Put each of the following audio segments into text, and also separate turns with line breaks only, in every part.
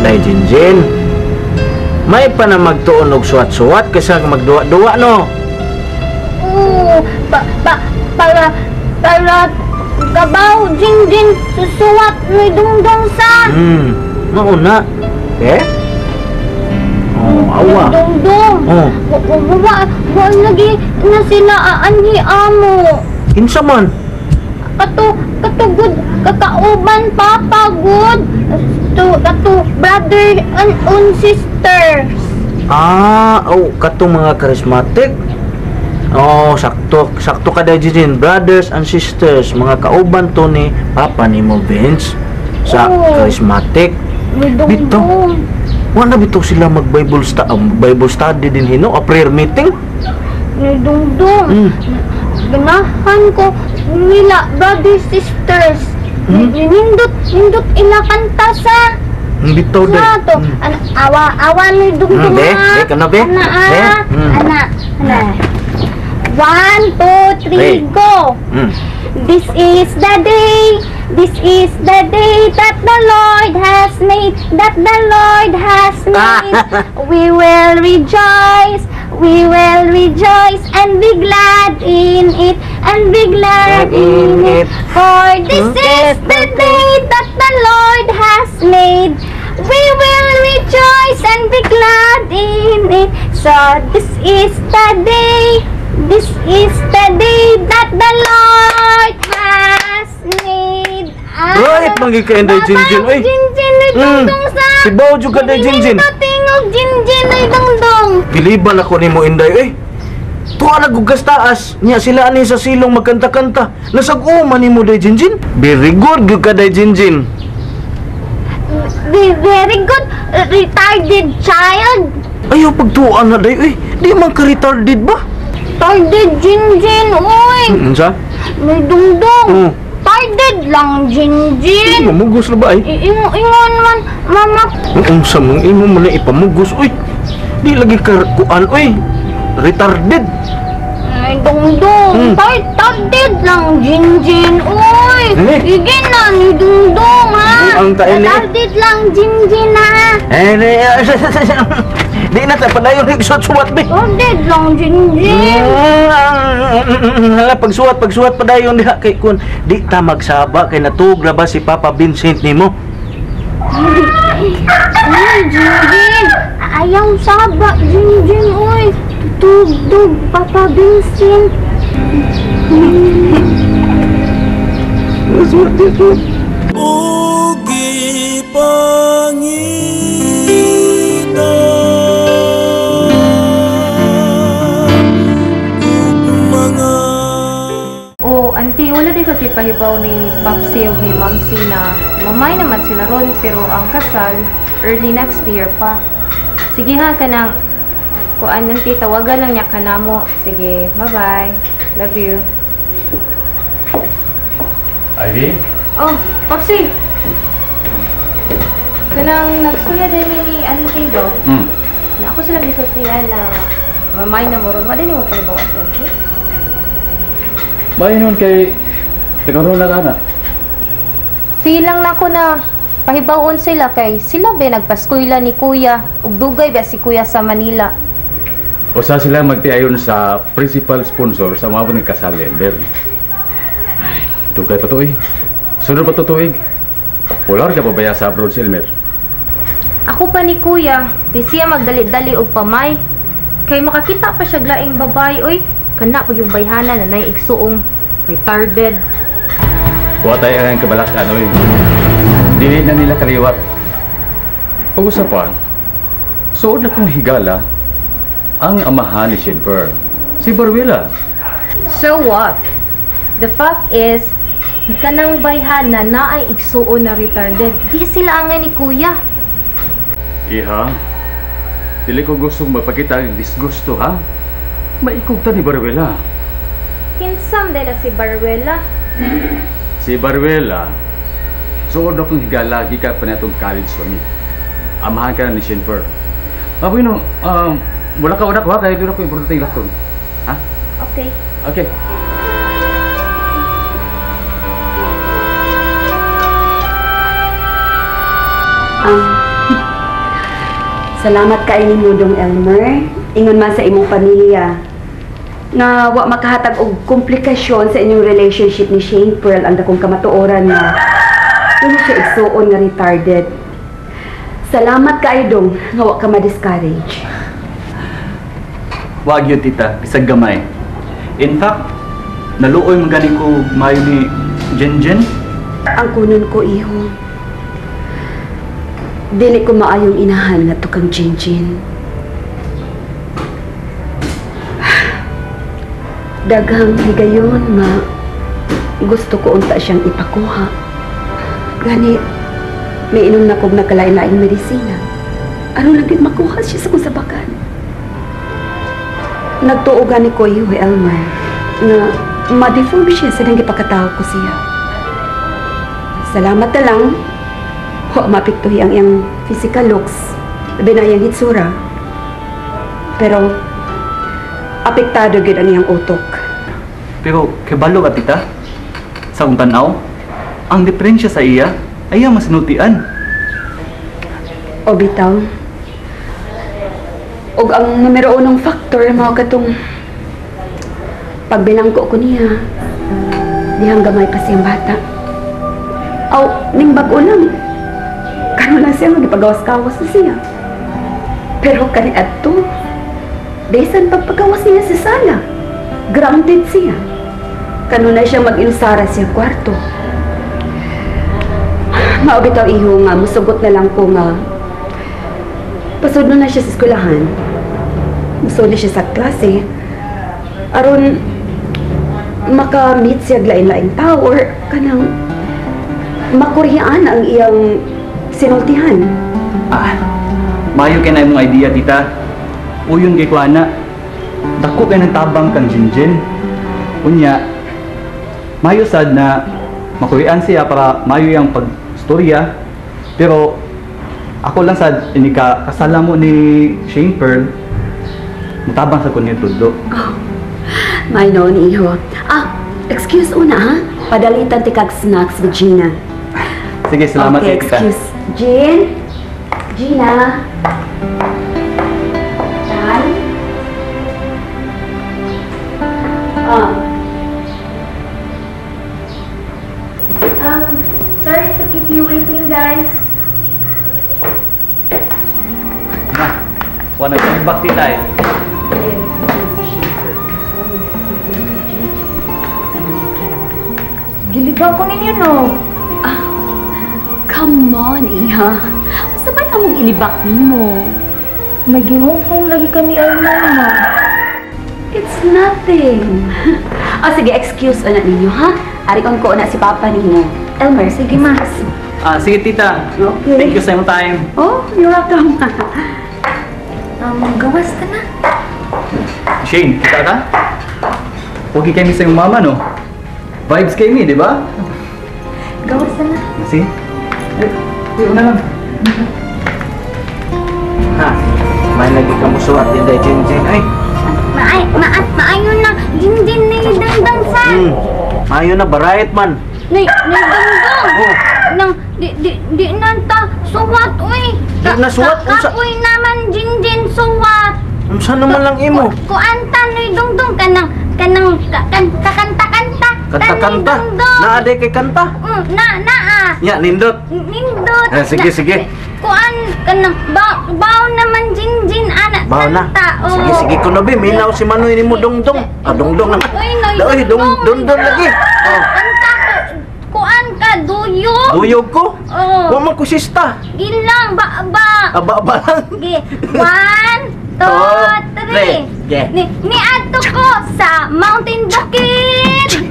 Day Jinjin. May pa na magtuon og suwat-suwat kaysa magduwa-duwa, no?
Oo, pa, pa, para, para, kabaw, Jinjin, susuwat, may dungdong sa.
Mao na. Eh? Oh, awa.
Dungdong.
Oh.
Wa, wa, lagi na sila aanhi amo.
Kinsa man?
Kato, katugod, kakauban papa, good. To, kato, brother and own sisters.
Ah, oh, katong mga charismatic. Oh, sakto, sakto ka dahil Jinjin. Brothers and sisters, mga kauban to ni Papa ni mo Vince sa
Oh.
charismatic.
May
Bitaw.
dungdong.
Wala bitaw sila mag Bible Bible study din hino, a prayer meeting.
May dungdong. Ganahan ko nila brothers sisters. Nindot nindot ila kanta sa
Bitaw
sa
dahil.
to. Ana, awa awa ni dungdong
Be,
ha.
be, kana, be?
Ana ah.
Be?
Ana ana. 1 2
Be.
3 go. This is the day, this is the day that the Lord has made, that the Lord has made. We will rejoice and be glad in it, and be glad in it. For this is the day that the Lord has made. We will rejoice and be glad in it. So this is the day, this is the day that the Lord has made. Ah,
Right, mangi ka Inday Jinjin, oy.
Jinjin, oy, dungdong sa.
Si Bao jud ka, Day Jinjin.
Tingog, Jinjin, oy, dungdong.
Biliban ako nimo Inday, eh. Tuwa nagugas taas. Nya sila ani sa silong magkanta-kanta. Nasag-uma nimo Day Jinjin. Very good gyud ka Day Jinjin.
Very good, retarded child.
Ayaw pagtuan na day, eh. Di man ka retarded ba?
Retarded, Jinjin, oy.
Unsa?
May dungdong.
Oh.
Retarded lang, Jinjin.
Mamugos na ba ay?
Ingon man, mama.
Unsa man imo man na ipamugos, oy. Di lagi ka kuan, oy. Retarded.
Ay, dungdong. Retarded lang, Jinjin, oy.
Eh.
Igin na ni dungdong, ha?
Ang tae ni-
Retarded lang, Jinjin, ha?
Eh, di, di na ta padayon suwat be.
Retarded lang, Jinjin.
Hala, pagsuwat, pagsuwat padayon diha kay kun di ta magsaba kay natugra ba si Papa Vincent nimo?
Ay, Jinjin. Ayaw saba, Jinjin, oy. Tugtog, Papa Vincent.
Suwat, suwat.
Ugi pangita ug mga
O, auntie, wala di ko kipahibaw ni Papsi o ni Mamsi na mamay naman sila ron, pero ang kasal, early next year pa. Sige ha, kanang kuan, auntie, tawagan lang niya kanamo. Sige, bye-bye. Love you.
Ivy?
Oh, Papsi! Kanang nagstorya din ni auntie do. Na ako sila gisultihan na mamay na mo ron. Wala ni mo pahibaw sa auntie.
Bayo nun kay tagaroon na ka na.
Feel lang na ako na pahibawon sila kay sila ba nagpaskwela ni kuya ug dugay ba si kuya sa Manila.
Usa sila magtiayon sa principal sponsor sa umabot ng kasal ni Elmer. Ay, dugay pa to eh. Sunod pa to tuig. Wala ka pabaya sa abroad si Elmer.
Ako pa ni kuya, di siya magdali-dali og pamay. Kay makakita pa siya laing babae, oy. Kana pag yung bayhana na nay igsuong retarded.
Wa tayo ang kabalakan, oy. Dili na nila kaliwat. Pag-usapan, suod na kong higala ang amahan ni Shinper, si Barwila.
So what? The fact is, kanang bayhana na ay igsuon na retarded. Di sila angay ni kuya.
Iha, dili ko gustong magpakita ang disgusto, ha? Maikog ta ni Barwela.
Kinsam din na si Barwela.
Si Barwela, suod na kong higala gikan pa natong college kami. Amahan ka na ni Shinper. Aboy no, wala ka una ko ha, kaya doon ako importante yung lakon. Ha?
Okay.
Okay.
Salamat kay nimo Dong Elmer. Ingon man sa imong pamilya nga wa makahatag og komplikasyon sa inyong relationship ni Shane Pearl ang dakong kamatuoran nga puno siya igsuon nga retarded. Salamat kaayo dong nga wa ka ma-discourage.
Wag yun, tita. Bisag gamay. In fact, naluoy man gani ko mayo ni Jinjin.
Ang kunon ko, iho. Dili ko maayong inahan nga tukang Jinjin. Daghang higayon nga gusto ko unta siyang ipakuha. Gani, may inom na kog nakalain-laing medisina. Aron lang gid makuha siya sa kong sabakan. Nagtuo gani ko, iho, Elmer, nga ma-deform siya sa nang gipakatao ko siya. Salamat na lang, wa mapiktuhi ang iyang physical looks, labi na iyang hitsura. Pero, apektado gyud ang iyang utok.
Pero, kibalo ka, tita. Sa akong tanaw, ang diferensya sa iya, ay ang masinultian.
O bitaw. Og ang numero unong factor, mao katong pagbilangko ko niya, dihang gamay pa siyang bata. Aw, ning bag-o lang. Karon lang siya magipagawas-kawas na siya. Pero kaniadto, bisan pagpagawas niya sa sala, grounded siya. Kanunay siya mag-insara siya kwarto. Mao bitaw iho nga, musugot na lang ko nga pasudlo na siya sa eskwelahan. Musod na siya sa klase. Aron maka-meet siya lain-laing tao or kanang makuriyaan ang iyang sinultihan.
Ah, mayo kay na imong idea, tita. Uyon kay ko ana. Dako kay ng tabang kang Jinjin. Unya, mayo sad na makurian siya para mayo yang pagstorya. Pero ako lang sad ini ka kasala mo ni Shane Pearl. Mutabang sa kunya tudlo.
Oh, may noon, iho. Ah, excuse una ha. Padalitan ti kag snacks with Gina.
Sige, salamat
okay,
kay tita.
Excuse. Jean? Gina? Dan? Ah.
Sorry to keep you waiting, guys.
Na, wala na back tita eh.
Gilibaw ko ninyo, no?
Ah, come on, iha. Unsa ba among ilibak nimo?
May gihong lagi ka ni Elmer, ma.
It's nothing. Ah, sige, excuse na ninyo, ha? Arikon ko na si Papa ninyo. Elmer,
Sige, ma.
Ah, sige, tita.
Okay.
Thank you sa imong time.
Oh, you're welcome.
Gawas ka na.
Shane, kita ka? Pogi kay mi sa imong mama, no? Vibes kay mi, di ba?
Gawas na na.
See? Eh, una lang.
Ha, may lagi ka musuwat din dahil Jinjin. Ay,
Maayo na, Jinjin na dangdang sa.
Maayo na, barayat man.
Nay, dangdang.
Oh.
Nang, di nanta, suwat, uy.
Di na suwat, unsa?
Kapoy naman, Jinjin, suwat.
Unsa naman lang imo?
Kuanta, nay dungdung, kanang, kakanta-kanta.
Kanta-kanta. Naa day kay kanta.
Naa.
Nya, nindot.
Nindot.
Eh, sige, sige.
Kuan, kanang, baw naman, Jinjin, anak.
Baw na.
Kanta, oh.
Sige, sige kuno be, minaw si Manoy nimo dungdong. Ah, dungdong naman.
Uy, noy,
Uy, dungdong lagi. Oh.
Kanta ko, kuan ka, duyog.
Duyog ko?
Oo.
Wa man ko sista.
Gilang, ba.
Aba ba lang.
Sige, 1, 2, 3.
Yeah.
Niadto ko sa Mountain Bukid.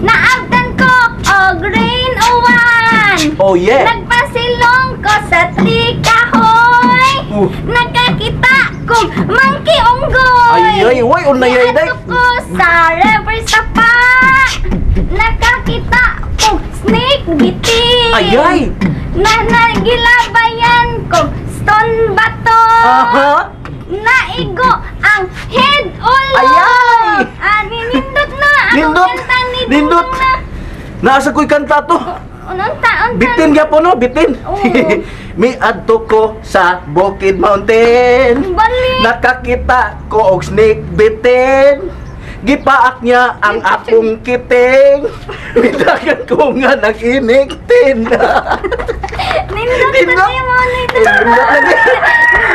Naabtan ko og rain uwan.
Oh yeah.
Nagpasilong ko sa Trikahoy. Nakakita kog monkey unggoy.
Ay ay, way unay ay day.
Niadto ko sa River Sapa. Nakakita kog snake bitin.
Ay ay.
Nanagilabayan kog stone bato.
Aha.
Naigo ang head ulo.
Ayay!
Ah, nindot na. Anong
Nindot.
kanta ni
Nindot.
na?
Nasa ko'y kanta to.
Unta, unta.
Bitin gyapon no, bitin.
Oo.
Miadto ko sa Bukid Mountain.
Balik.
Nakakita ko og snake bitin. Gipaak niya ang akong kiting. Midagan ko nga nag-iniktin.
Nindot
Nindot.
na mo nindot.
Nindot lagi.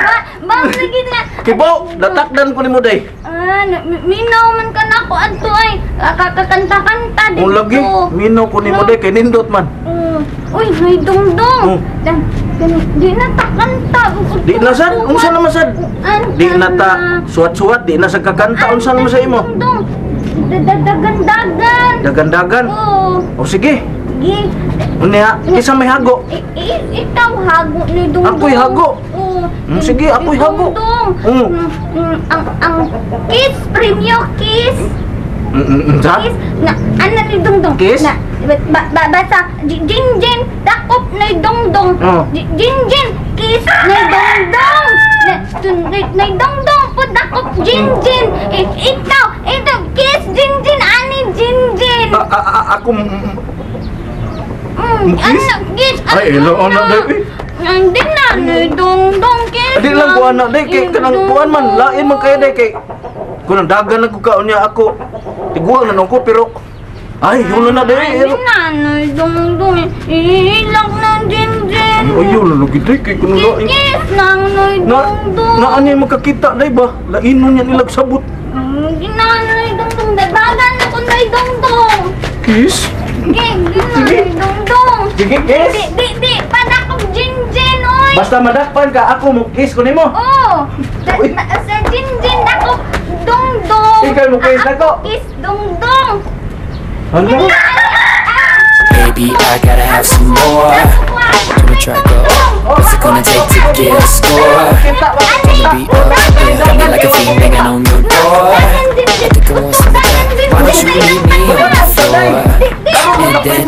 Ba, ba lagi na.
Kibo, natakdan ko nimo day.
Ah, minaw man ka na ako adto ay. Kakakanta-kanta dito.
Kung lagi, minaw ko nimo day kay nindot man.
Uy, may dungdong.
Oh.
Di na ta kanta.
Di na sad, unsa naman sad? Di na ta suwat-suwat, di na sa kakanta, unsa naman sa imo?
Dungdong. Dagan-dagan.
Dagan-dagan.
Oo.
O sige,
Gi.
unya, kinsa may hago?
Ikaw hago ni Dungdong.
Ako'y hago?
Oo.
Sige, ako'y hago.
Dungdong.
Mm.
Ang kiss, premio kiss.
Sa?
Kiss na ano ni Dungdong?
Kiss?
Na ba, ba, basta Jin Jin dakop ni Dungdong.
Oh.
Jin Jin kiss ni Dungdong. Na ni Dungdong po dakop Jin Jin. Eh, ikaw, ito kiss Jin Jin ani Jin Jin.
Ako kiss?
Ano, kiss?
Ay, ilo, ano, day, eh.
Hindi na, ni Dungdong kiss.
Di lang kuan na day kay kanang kuan man lain man kay day kay kunang dagan na ko kaon niya ako. Tiguang na nung ko pero ay yun na day.
Hindi na, ni Dungdong. Iilak na Jin Jin.
Ay yun na lagi day kay kunang lain.
Kiss nang ni
Na
Dungdong.
na ano yung makakita day ba? Lainon niya nilag sabot.
Hindi na, ni Dungdong. Dagan na ko ni Dungdong.
Kiss?
Sige,
Sige.
ni Dungdong.
Sige, kiss.
Di, di, di. Padakop Jin Jin, oy.
Basta madakpan ka ako mo kiss ko nimo.
Oh,
Uy.
sa Jin Jin dakop Dungdong.
Ikaw mo kiss
Ah,
nako.
Kiss Dungdong.
Ano?
Baby, I gotta have some more. To the track go. What's it gonna take to get a score? Be up, yeah, got me like a fiend banging on your door. I think I want some of that. Why don't you meet me on the floor? And then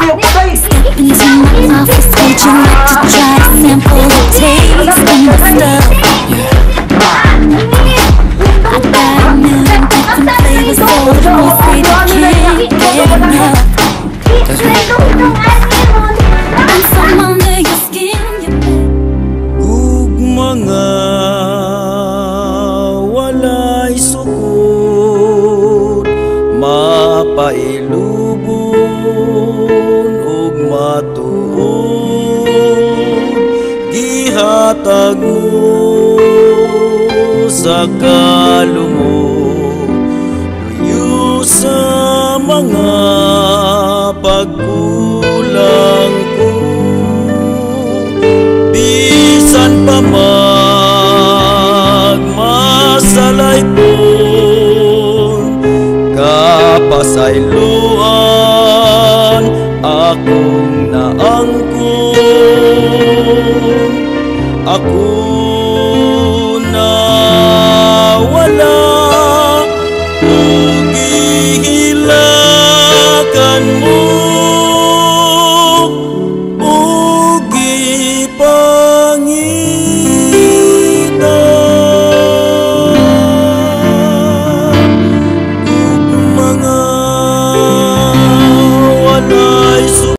Into my office, would you like to try to sample the taste of my stuff? I got a million different flavors, so when you say they can't get enough. I'm some under your skin, you
Ug mga walay sukod, mapailubon ug matuod, gihatag mo sa kalungo, luyo sa mga pagkulang ko. Bisan pa magmasalaypon, kapasayloan akong naangkon. Ako